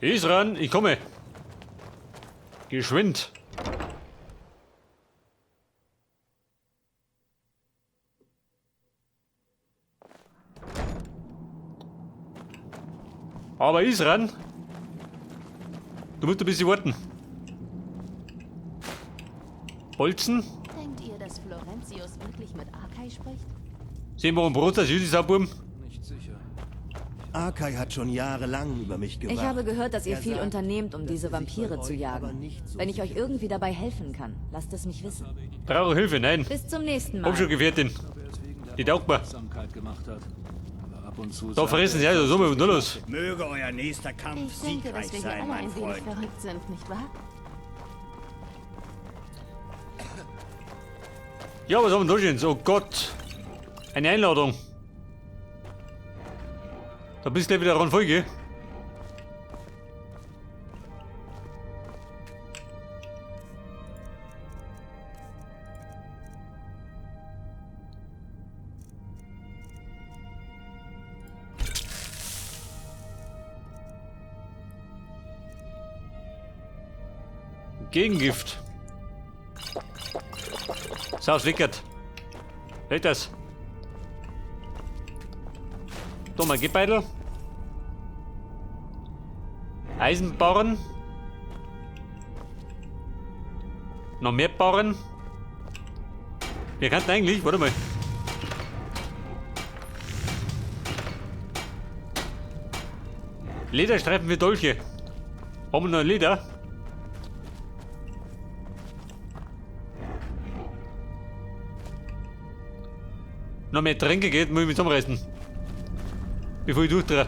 Isran, ich komme. Geschwind. Aber Isran, du musst ein bisschen warten. Bolzen. Denkt ihr, dass Florentius wirklich mit Arkai spricht? Sehen wir ein Brot, das ist Burm. Nicht sicher. Arkai hat schon jahrelang über mich gewacht. Ich habe gehört, dass ihr Er viel sagt, unternehmt, um dass diese er sich bei Vampire zu euch aber jagen. nicht so Wenn ich euch sicher irgendwie dabei helfen kann, lasst es mich wissen. Brauche Hilfe, nein. Bis zum nächsten Hab schon Mal. Gefährtin. Ob er es wegen der Die taugt mir. Aufmerksamkeit gemacht hat. Aber ab und zu Da sagt fressen sie er, also so mit dem los. Möge euer nächster Kampf Ich denke, dass siegreich wir hier sein, alle mein ein wenig Freund. verrückt sind, nicht wahr? Ja, was haben wir da schon? Oh Gott. Eine Einladung. Da bist du gleich wieder ran voll, gell? Gegengift. So, es wickert. Weg das. Da mal Gebeidel. Eisenbarren. Noch mehr Barren. Wir könnten eigentlich, warte mal. Lederstreifen für Dolche. Haben wir noch Leder? Noch mehr Tränke geht, muss ich mich zusammenreißen. Bevor ich durchdrehe.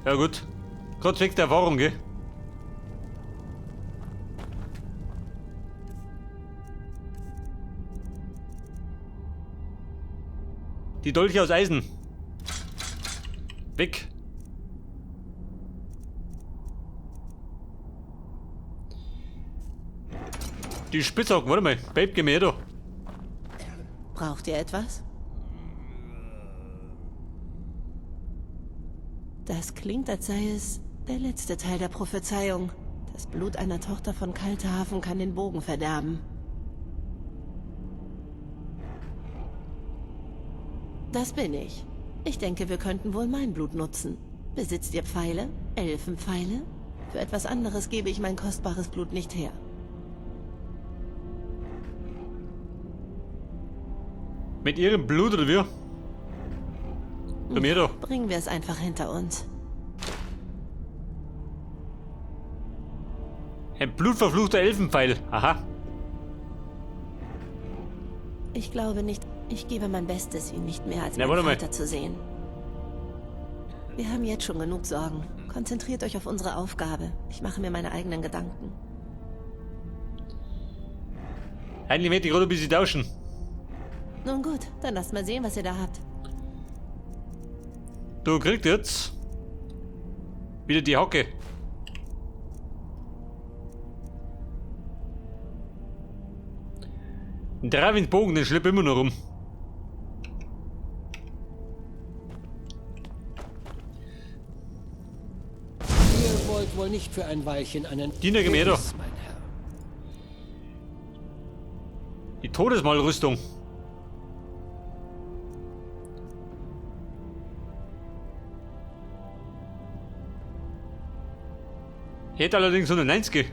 Ja gut. Gott wegen der Erfahrung, gell? Die Dolche aus Eisen. Weg. Die Spitzhacken, warte mal. Babe, geh mir her da. Braucht ihr etwas? Das klingt, als sei es der letzte Teil der Prophezeiung. Das Blut einer Tochter von Kaltehafen kann den Bogen verderben. Das bin ich. Ich denke, wir könnten wohl mein Blut nutzen. Besitzt ihr Pfeile? Elfenpfeile? Für etwas anderes gebe ich mein kostbares Blut nicht her. Mit ihrem Blut oder wie? Komm her da. Bringen wir es einfach hinter uns. Ein blutverfluchter Elfenpfeil. Aha. Ich glaube nicht. Ich gebe mein Bestes, ihn nicht mehr als Na, meinen warte mal. Vater zu sehen. Wir haben jetzt schon genug Sorgen. Konzentriert euch auf unsere Aufgabe. Ich mache mir meine eigenen Gedanken. Eigentlich möchte ich gerade ein bisschen tauschen. Nun gut, dann lasst mal sehen, was ihr da habt. Du kriegst jetzt wieder die Hocke. Ein Dravins-Bogen, den schlepp ich immer noch rum. Ihr wollt wohl nicht für ein Weilchen einen Diener, geh mir her da. Gewiss, mein Herr. Die Todesmalrüstung. Hätte allerdings 190.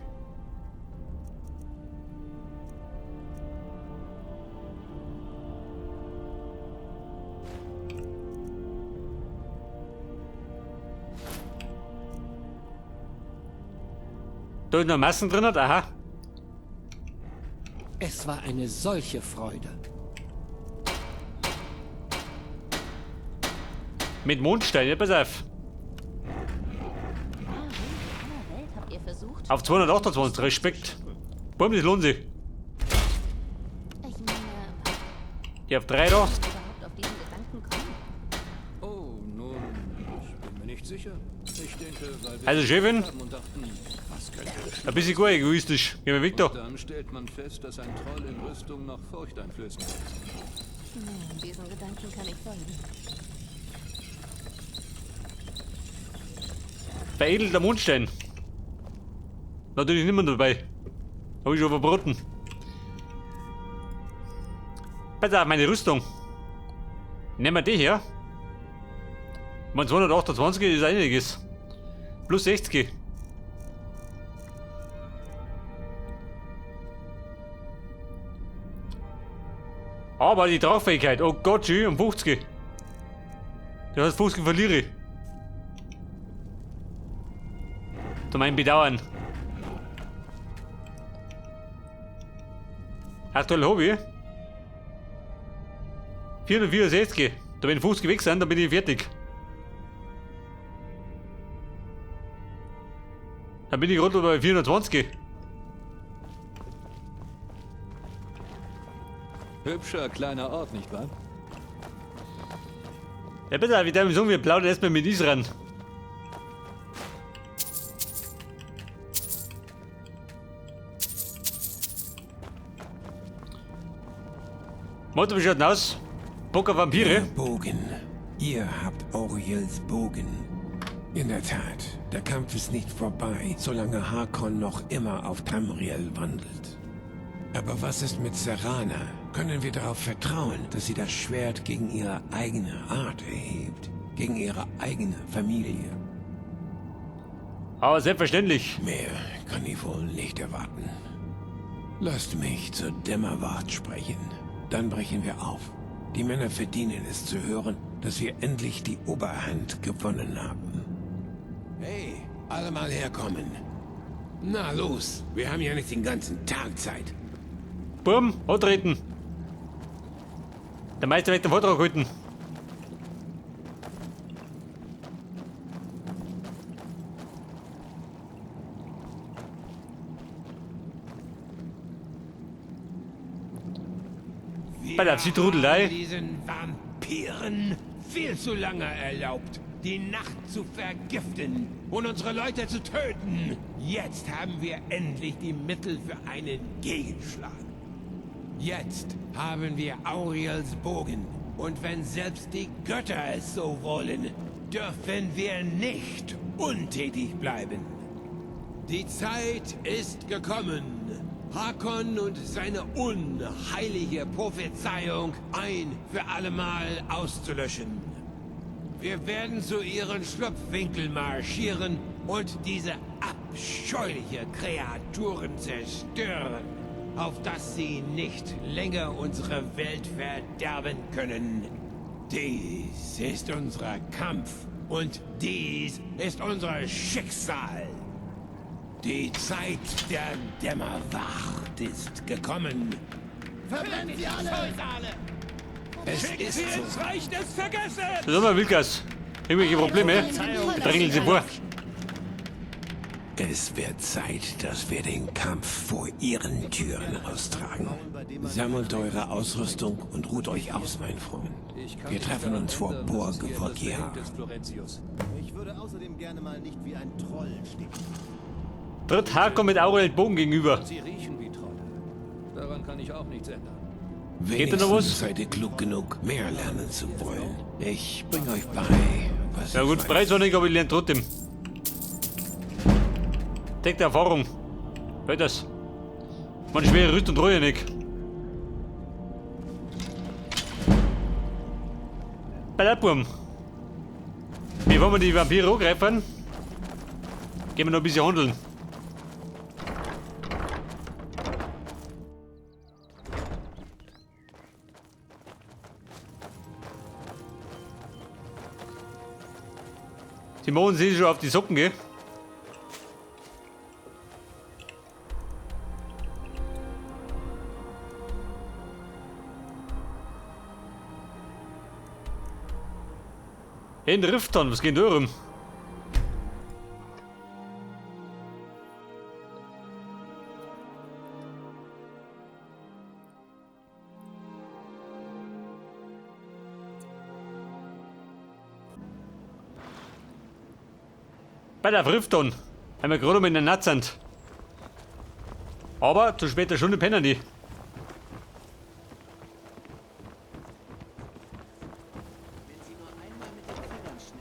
Da ist noch Massen drin, hat, aha. Es war eine solche Freude. Mit Mondstein, ja, pass auf. Warum in aller Welt habt ihr versucht? Auf 228, Respekt. Bumm, das lohnt sich. Ich meine, Ich hab 3 da. was überhaupt auf diesen Gedanken kommen? Nicht sicher. Ich denke, weil wir Also, Chefin. haben und dachten, was könnte Ein bisschen gar egoistisch. Geh mal weg da. Und dann stellt man fest, dass ein Troll in Rüstung noch furchteinflößend ist. Nun, diesen Gedanken kann ich folgen. Veredelter Mondstein. Natürlich nicht mehr dabei. Hab ich schon verboten. Pass auf, meine Rüstung. Nehmen wir die her. Ich meine, 228 ist einiges. Plus 60. Aber die Tragfähigkeit, oh Gott, schön, um 50. Das heißt, 50 verliere ich. Zu meinem Bedauern. Aktuell habe ich 464. Da wenn 50 weg sind, dann bin ich fertig. Dann bin ich gerade bei 420. Hübscher kleiner Ort, nicht wahr? Ja, bitte, wie der sagen, wir plaudern erstmal mit Isran. Motto, wie schaut denn aus? Bock auf Vampire? Bogen. Ihr habt Auriels Bogen. In der Tat, der Kampf ist nicht vorbei, solange Harkon noch immer auf Tamriel wandelt. Aber was ist mit Serana? Können wir darauf vertrauen, dass sie das Schwert gegen ihre eigene Art erhebt? Gegen ihre eigene Familie? Aber selbstverständlich. Mehr kann ich wohl nicht erwarten. Lasst mich zur Dämmerwacht sprechen. Dann brechen wir auf. Die Männer verdienen es zu hören, dass wir endlich die Oberhand gewonnen haben. Hey, alle mal herkommen. Na los, wir haben ja nicht den ganzen Tag Zeit. Bumm, antreten. Der Meister wird den Vortrag halten. Bei der Trudelei. Diesen Vampiren viel zu lange erlaubt, die Nacht zu vergiften und unsere Leute zu töten. Jetzt haben wir endlich die Mittel für einen Gegenschlag. Jetzt haben wir Auriels Bogen. Und wenn selbst die Götter es so wollen, dürfen wir nicht untätig bleiben. Die Zeit ist gekommen, Hakon und seine unheilige Prophezeiung ein für allemal auszulöschen. Wir werden zu ihren Schlupfwinkel marschieren und diese abscheuliche Kreaturen zerstören, auf dass sie nicht länger unsere Welt verderben können. Dies ist unser Kampf und dies ist unser Schicksal. Die Zeit der Dämmerwacht ist gekommen. Verbrennt sie alle! Es ist so. Reich des Vergessens! Das ist mal Wilkas. Irgendwelche Probleme? Drängeln Sie vor. Es wird Zeit, dass wir den Kampf vor ihren Türen austragen. Sammelt eure Ausrüstung und ruht euch aus, mein Freund. Wir treffen uns vor Burg Vokia. Ich würde außerdem gerne mal nicht wie ein Troll stinken. Tritt Hakon mit Aurel Bogen gegenüber. Sie riechen wie Trolle. Daran kann ich auch nichts ändern. Geht da noch was? Seid ihr klug genug, mehr lernen zu wollen. Ich bring euch bei, was Ja ich gut, weiß. Preis war nicht, aber ich lerne trotzdem. Deckt Erfahrung. Hört das. Meine schwere Rüstung drohe ich nicht. Bei der Burm. Bevor wir die Vampire angreifen, gehen wir noch ein bisschen handeln. Die machen sich schon auf die Socken, gell? In Rifton, was geht da rum? Bei der Rifton. Weil wir gerade mit der Naht sind. Aber zu später Stunde pennen die.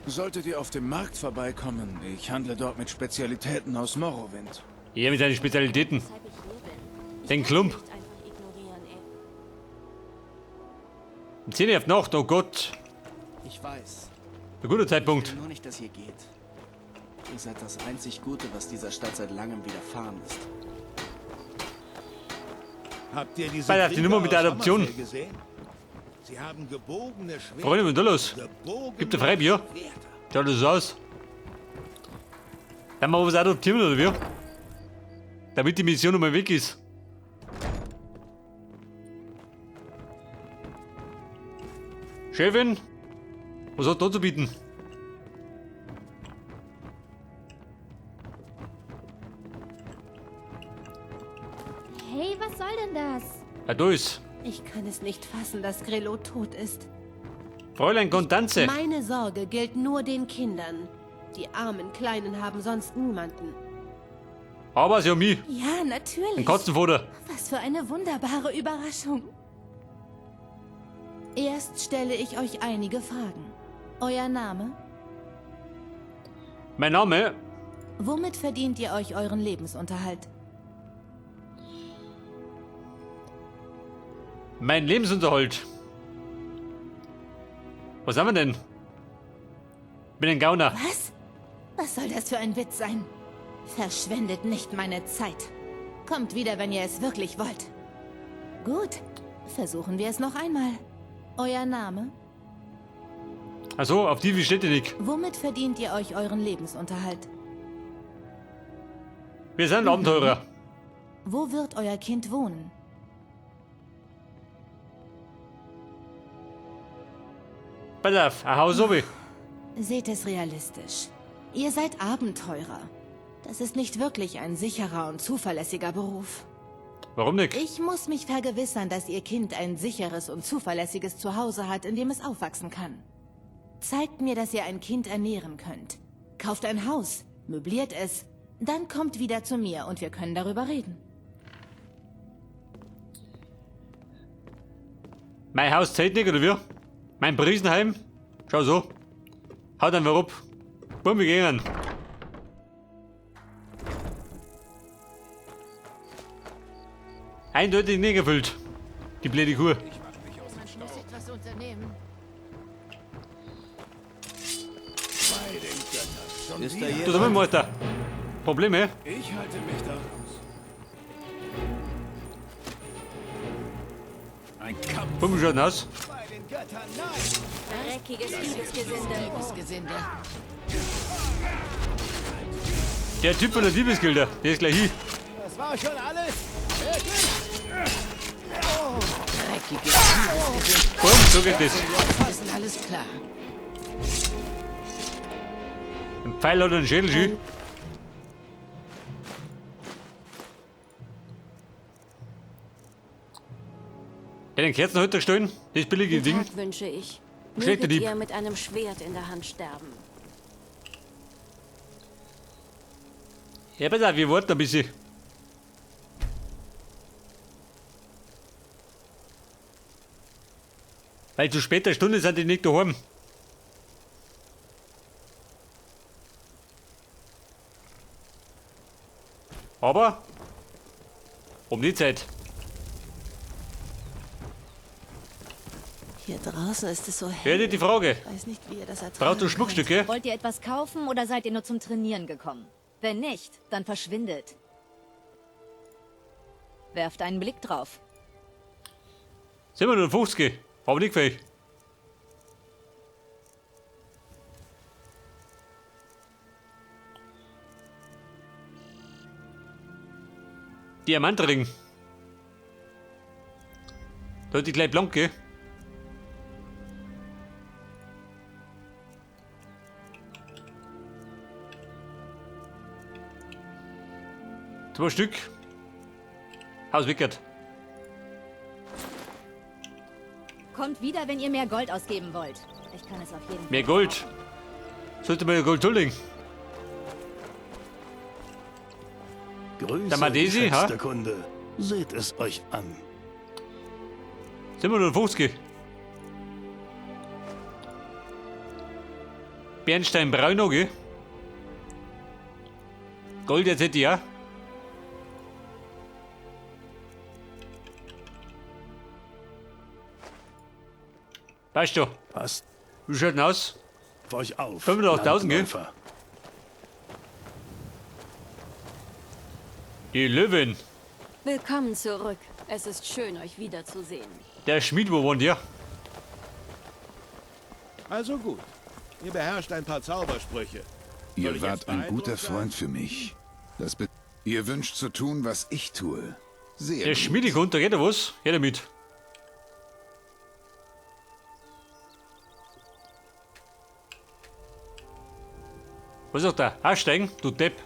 Solltet ihr auf dem Markt vorbeikommen, ich handle dort mit Spezialitäten aus Morrowind. Ja, mit seinen Spezialitäten. Den Klump. Um 10 Uhr auf Nacht, oh Gott. Ich weiß. Ein guter Zeitpunkt. Ich will nur nicht, dass ihr geht. Ihr seid das einzig Gute, was dieser Stadt seit langem widerfahren ist. Habt ihr diese Bei der die Nummer mit der Adoption. Gesehen? Sie haben gebogene Schwerter. Freunde, was ist da los? Gibt der Freibier? Schaut das aus? Dann machen wir was adoptieren, oder wie? Damit die Mission nochmal weg ist. Chefin, was hat da zu bieten? Hey, was soll denn das? Ja, da ist. Ich kann es nicht fassen, dass Grillo tot ist. Fräulein Constanze. Meine Sorge gilt nur den Kindern. Die armen Kleinen haben sonst niemanden. Aber sie haben mich. Ja, natürlich. Ein Katzenfutter. Was für eine wunderbare Überraschung. Erst stelle ich euch einige Fragen. Euer Name? Mein Name? Womit verdient ihr euch euren Lebensunterhalt? Mein Lebensunterhalt. Was haben wir denn? Bin ein Gauner. Was? Was soll das für ein Witz sein? Verschwendet nicht meine Zeit. Kommt wieder, wenn ihr es wirklich wollt. Gut, versuchen wir es noch einmal. Euer Name? Also auf die wie steht ihr nicht. Womit verdient ihr euch euren Lebensunterhalt? Wir sind Abenteurer. Wo wird euer Kind wohnen? Pass auf, ein Haus oben. Seht es realistisch. Ihr seid Abenteurer. Das ist nicht wirklich ein sicherer und zuverlässiger Beruf. Warum nicht? Ich muss mich vergewissern, dass ihr Kind ein sicheres und zuverlässiges Zuhause hat, in dem es aufwachsen kann. Zeigt mir, dass ihr ein Kind ernähren könnt. Kauft ein Haus, möbliert es, dann kommt wieder zu mir und wir können darüber reden. Mein Haus zählt nicht, oder wie? Mein Priesenheim? Schau so. Haut einfach ab. Bumm, wir gehen. Eindeutig nicht erfüllt. Die blöde Kuh. Man muss etwas unternehmen. Ist da Du, da Alter. Probleme? Ich halte mich da raus. Ein Kampf. Bumm, wie schaut denn aus? Bei den Göttern, nein! Dreckiges Liebesgesinde. Der Typ von der Diebesgilde, der ist gleich hier. Das war schon alles? Wirklich? Dreckiges Liebesgesinde. Bumm, so geht das. Ist alles klar. Ein Pfeil hat einen Schädel, schön. Ja, den Kerzenhalter stellen, das billige Ding. Tag wünsche ich. Schlechter Möget Dieb. ihr mit einem Schwert in der Hand sterben. Ja, pass auf, wir warten ein bisschen. Weil zu später Stunde sind die nicht daheim. Aber um die Zeit. Hier draußen ist es so hell. Hör dir die Frage. Ich weiß nicht, wie ihr das ertragen Brauchst du Schmuckstücke? Wollt ihr etwas kaufen oder seid ihr nur zum Trainieren gekommen? Wenn nicht, dann verschwindet. Werft einen Blick drauf. Sind wir nur 50? Aber nicht fähig. Diamantring. Da hat die gleich blank, gell? Zwei Stück. Haus wickert. Kommt wieder, wenn ihr mehr Gold ausgeben wollt. Ich kann es auf jeden Fall. Mehr Gold. Sollte man ja Gold zulegen. Grüße, Der Madesi, ha? geschätzter Kunde. Seht es euch an. 750. Bernstein Braun, gell? Gold jetzt hätte ich ja. Weißt du? Passt. Wie schaut denn aus? Auf euch auf. 85.000, gell? Landläufer. Die Löwin. Willkommen zurück. Es ist schön, euch wiederzusehen. Der Schmied, wo wohnt der? Also gut. Ihr beherrscht ein paar Zaubersprüche. Soll Ihr ich wart jetzt ein guter beeindruckt sein? Freund für mich. Ihr wünscht zu tun, was ich tue. Sehr Der gut. Schmiedekund, da geht ja was. Her damit. Was sagt der? Aussteigen, du Depp.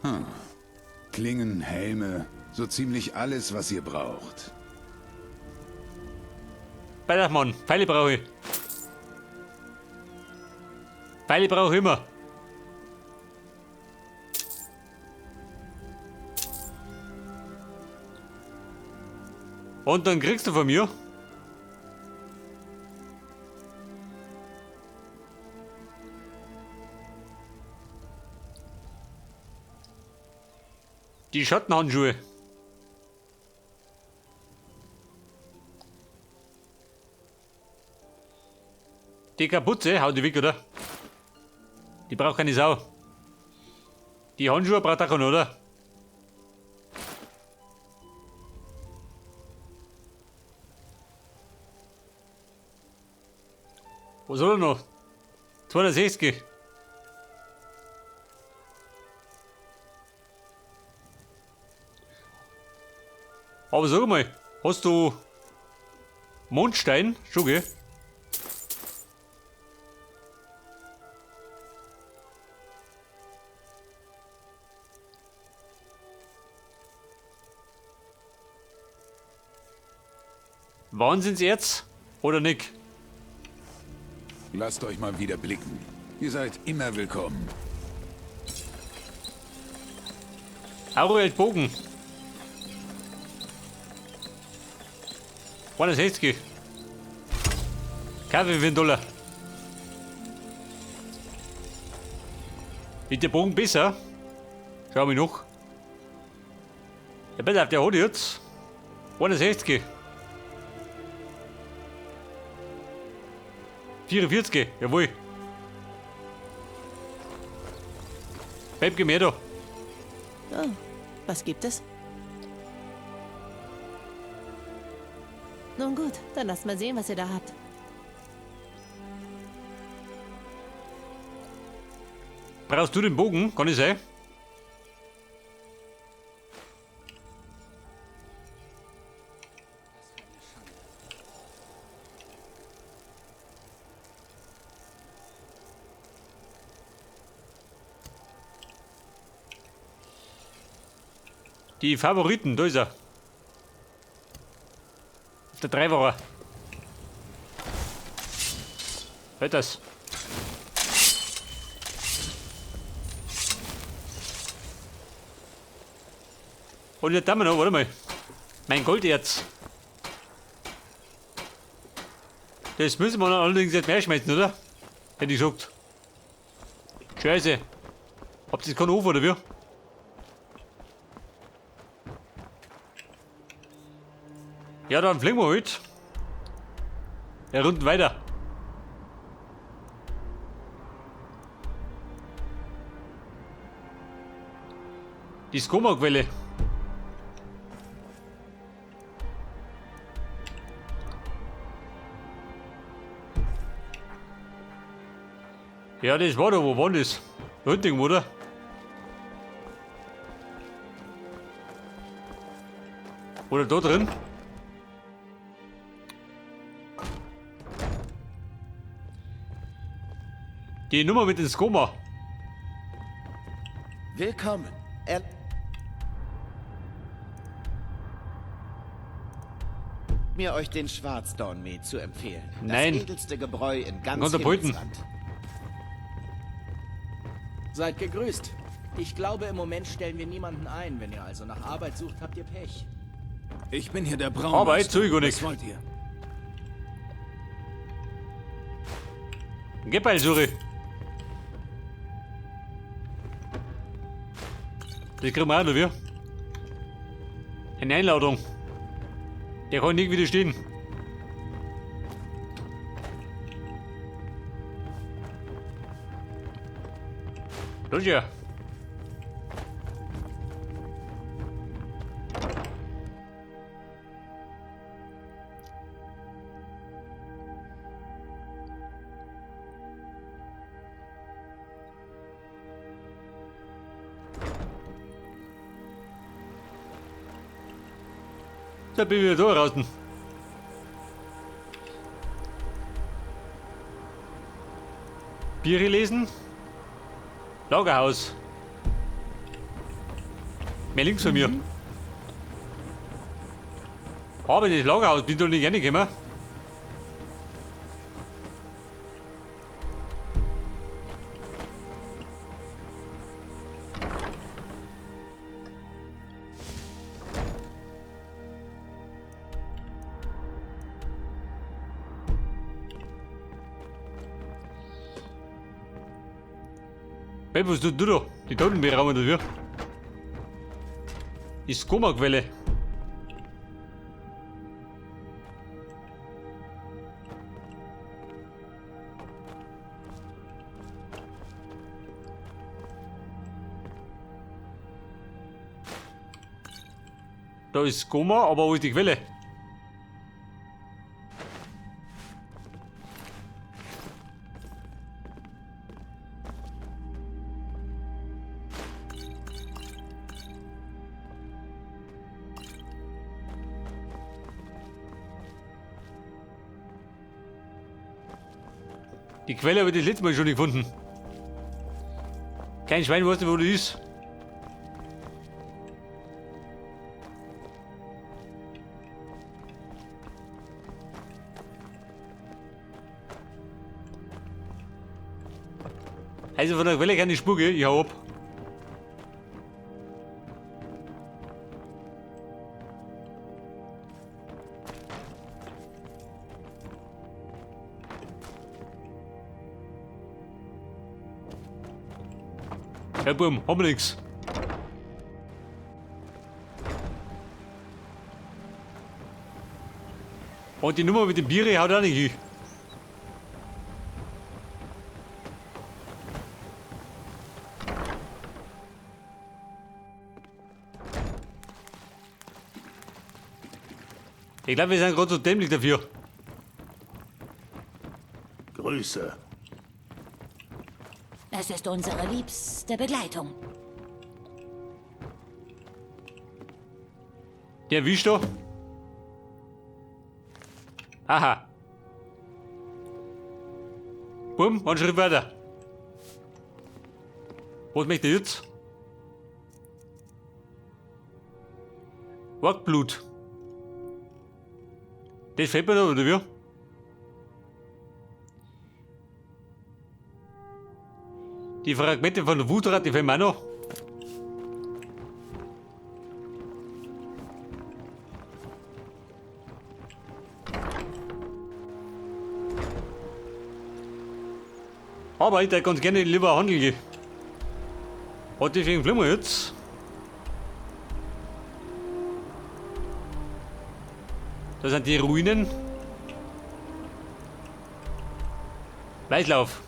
Hm. Klingen, Helme, so ziemlich alles, was ihr braucht. Mann, Pfeile brauche ich. Pfeile brauche ich immer. Und dann kriegst du von mir die Schattenhandschuhe. Die Kapuze haut die weg, oder? Die braucht keine Sau. Die Handschuhe braucht auch keiner, oder? Was soll er noch? 260. Aber sag mal, hast du Mondstein? Schon, gell? Wahnsinnserz oder nicht? Lasst euch mal wieder blicken. Ihr seid immer willkommen. Aurel Bogen. 61. Kaffee für einen Dollar. Ist der Bogen besser? Schau mal noch. Ja, pass auf, der hat jetzt 61. 44, jawohl. Bleib geh mehr da. Oh, was gibt es? Nun gut, dann lasst mal sehen, was ihr da habt. Brauchst du den Bogen? Kann ich sein? Die Favoriten, da ist er. Der Dreiwacher. Hört das. Und jetzt haben wir noch, warte mal. Mein Golderz. Das müssen wir allerdings jetzt mehr schmeißen, oder? Hätte ich gesagt. Scheiße. Habt ihr keinen Ofen oder wie? Ja, dann fliegen wir heute. Ja, Runden weiter. Die Skoma-Quelle. Ja, das war da, wo war das? Hunting, oder? Oder da drin? Die Nummer mit dem Skoma. Willkommen. Mir euch den Schwarzdornmet zu empfehlen. Nein. Das edelste Gebräu in ganz Gunther Pulten. Himmelsrand. Seid gegrüßt. Ich glaube, im Moment stellen wir niemanden ein. Wenn ihr also nach Arbeit sucht, habt ihr Pech. Ich bin hier der Braumeister. Arbeit suche ich gar Was nicht. wollt ihr? Geldbeutel suche ich. Das kriegen wir auch noch, wir. Eine Einladung. Der kann nicht widerstehen. Los ja. Da bin ich wieder da draußen. Biere lesen. Lagerhaus. Mehr links von mir. Aber das Lagerhaus bin ich doch nicht reingekommen. Hey, was tut du da? Die Toten berauben dafür. Die Skoma-Quelle. Da ist Skoma, aber wo ist die Quelle? Die Quelle habe ich das letzte Mal schon gefunden. Kein Schwein weiß nicht, wo die ist. Also von der Quelle keine Spur, gell? Ich hau ab. Ja, Bumm, haben wir nix. Und die Nummer mit dem Biere haut auch nicht hin. Ich glaube, wir sind gerade so dämlich dafür. Grüße. Es ist unsere liebste Begleitung. Der wischt da. Aha. Bumm, einen Schritt weiter. Was möchte ich jetzt? Orkblut. Das fällt mir da, oder wie? Die Fragmente von der Wutrad, die fehlen mir auch noch. Aber ich würde ganz gerne lieber handeln gehen. Und deswegen fliegen wir jetzt. Da sind die Ruinen. Weißlauf.